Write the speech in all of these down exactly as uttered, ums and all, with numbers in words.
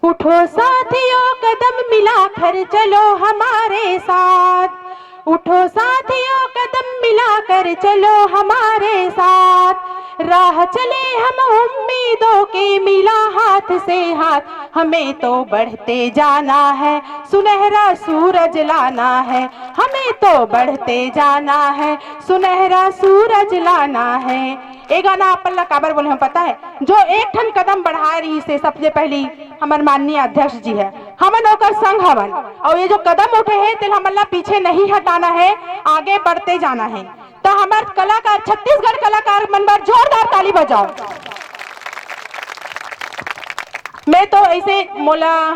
उठो साथियों, कदम मिलाकर चलो हमारे साथ। उठो साथियों, कदम मिलाकर चलो हमारे साथ। राह चले हम उम्मीदों के, मिला हाथ से हाथ। हमें तो बढ़ते जाना है, सुनहरा सूरज लाना है। हमें तो बढ़ते जाना है, सुनहरा सूरज लाना है। ए गाना आप मन ला काबर बोले हंव पता है? जो एक ठन कदम बढ़ाए रहिस हे सबले पहली, हमर माननीय अध्यक्ष जी हे, हमन ओकर संग हवन। अउ ये जो कदम उठे हे, तेला हमन ला पीछे नहीं हटाना है, आगे बढ़ते जाना है। त हमर कलाकार, छत्तीसगढ़ कलाकार मन बर जोरदार ताली बजाओ। मैं तो ऐसे मोला,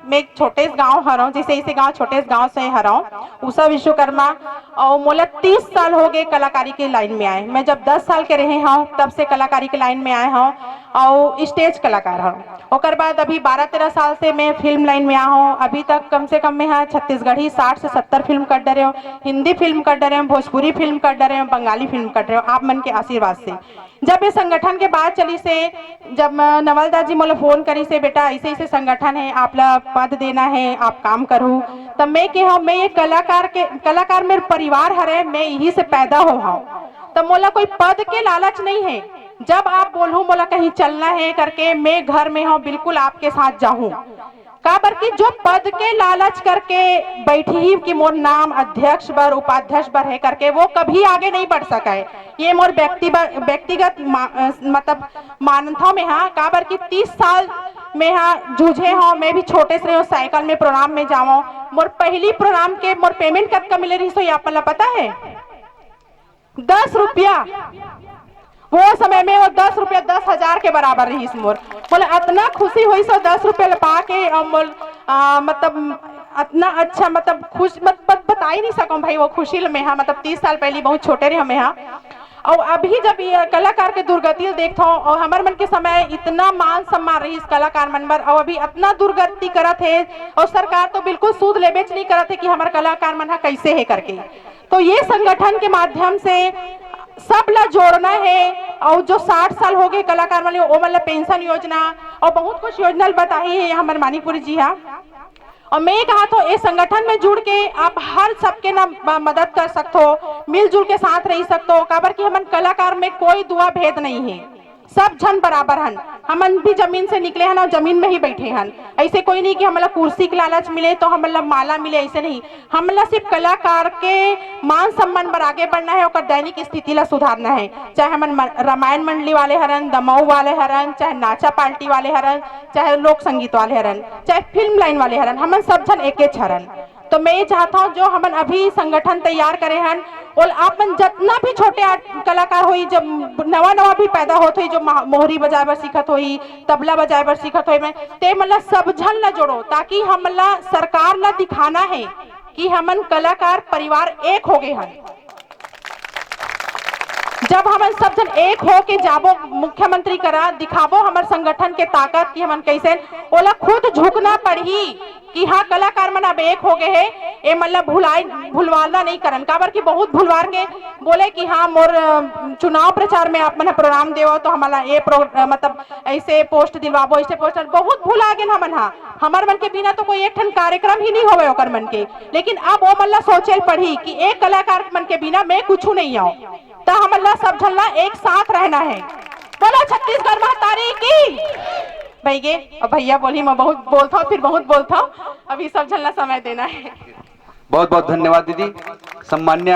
मैं एक छोटे से गांव हरव, जैसे ऐसे गांव, छोटे से गांव से हरव, उषा विश्वकर्मा। और मोला तीस साल हो गए कलाकारी के लाइन में आए। मैं जब दस साल के रहे हंव, तब से कलाकारी के लाइन में आए हंव और स्टेज कलाकार हंव। ओकर बाद अभी बारह तेरह साल से मैं फिल्म लाइन में आ हंव। अभी तक कम से कम मैं हा छत्तीसगढ़ी साठ से सत्तर फिल्म कर डरे हंव, हिंदी फिल्म कर डरे हंव, भोजपुरी फिल्म कर डरे हंव, बंगाली फिल्म कर डरे हंव, आप मन के आशीर्वाद से। जब ये संगठन के बात चलिस हे, जब म-, नवल दास जी मोला फोन करिस हे, "बेटा, ऐसे ऐसे संगठन है, आप ला पद देना है, आप काम करहू।" तब मैं के हंव, मैं ये कलाकार के, कलाकार मेर परिवार हरे, मैं इही से पैदा हो हंव। तब मोला कोई पद के लालच नहीं है। जब आप बोलहू मोला कहीं चलना है करके, मैं घर में हंव, बिल्कुल आपके साथ जाहूं। काबर कि जो पद के लालच करके बैठही कि मोर नाम अध्यक्ष बर, उपाध्यक्ष बर है करके, वो कभी आगे नहीं बढ़ सके। ये मोर व्यक्ति-, व्यक्तिगत मा-, अ, मतलब मानथंव मैं हा, काबर कि तीस साल मैं हा जूझे हंव। मैं भी छोटे से रहे हंव, साइकिल में प्रोग्राम में जावंव। मोर पहली प्रोग्राम के मोर पेमेंट कतका मिले रहिस होही, आप मन ला पता है? दस रुपया। वो समय में वो दस रुपया दस हजार के बराबर रहिस मोर। मोला अतना खुशी होइस वो दस रुपया ला पाके, और मोल, आ, मतलब अतना अच्छा, मतलब खुश, मत, मत बताई नहीं सकंव भाई, वो खुशी ला मैं हा, मतलब तीस साल पहली बहुत छोटे रहे हंव मैं हा। और अभी जब ये कलाकार के दुर्गति ला देखथंव, और हमर मन के समय इतना मान सम्मान रहिस कलाकार मन बर, और अभी अतना दुर्गति करत हे, और सरकार तो बिल्कुल सूद लेबेच नहीं करत हे कि हमर कलाकार मन हा कैसे हे करके। तो ये संगठन के माध्यम से सब ला जोड़ना है। और जो साठ साल हो गए कलाकार वाले, ओमन ला पेंशन योजना और बहुत कुछ योजना बताही है हमर मानिकपुरी जी हा। और मैं ये कहा थो, इस संगठन में जुड़ के आप हर सबके ना म-, मदद कर सकथो, मिलजुल के साथ रह सकथो, काबर कि हमन कलाकार में कोई दुआ भेद नहीं है, सब झन बराबर हन। हमन भी जमीन से निकले हन और जमीन में ही बैठे हन। ऐसे कोई नहीं कि हमला कुर्सी के लालच मिले तो हमला माला मिले, ऐसे नहीं। हमला सिर्फ कलाकार के मान सम्मान बर आगे बढ़ना है, ओकर दैनिक स्थिति ला सुधारना है। चाहे हमन म-, रामायण मंडली वाले हरन, दमऊ वाले हरन, चाहे नाचा पार्टी वाले हरन, चाहे लोक संगीत वाले हरन, चाहे फिल्म लाइन वाले हरन, हमन सब झन एकेच हरन। तो मैं ये चाहता हूँ, जो हमन अभी संगठन तैयार करे हन, और आप मन जितना भी छोटे आर्ट कलाकार होई, जब नवा नवा भी पैदा होत होई, जो महा-, मोहरी बजाए बर सीखत होई, तबला बजाए बर सीखत होई, मैं ते मन ला सब झन ला जोड़ो, ताकि हमन ला सरकार ला दिखाना है कि हमन कलाकार परिवार एक हो गए हन। जब हमन सब झन एक हो के जाबो मुख्यमंत्री करा, दिखाबो हमर संगठन के ताकत कि हमन कैसे, ओला खुद झुकना पड़ही कि हाँ, कलाकार मन अब एक हो गए हे, ए मन ला भुलाए, भुलवाना नहीं करन। काबर कि बहुत भुलवार के बोले कि हाँ, मोर, अ, चुनाव प्रचार में आप मन ह प्रोग्राम देवो तो हमला ये प्रो-, अ, मतलब ऐसे पोस्ट दिलवाबो, ऐसे पोस्ट, बहुत भुला गेन हमन हा। हमर मन के बिना तो कोई एक ठन कार्यक्रम ही नहीं होवे ओकर मन के। लेकिन अब ओ मन ला सोचे ल पड़ही कि एक कलाकार मन के बिना मैं कुछू नहीं आऊं। त हमन ला सब झन ला एक साथ रहना है। बोलो छत्तीसगढ़ महतारी की। भैगे, अब भैया बोली, मैं बहुत बोलता हूँ, फिर बहुत बोलता हूँ, अभी सब झन ला समय देना है। बहुत बहुत धन्यवाद दीदी। सम्मान्य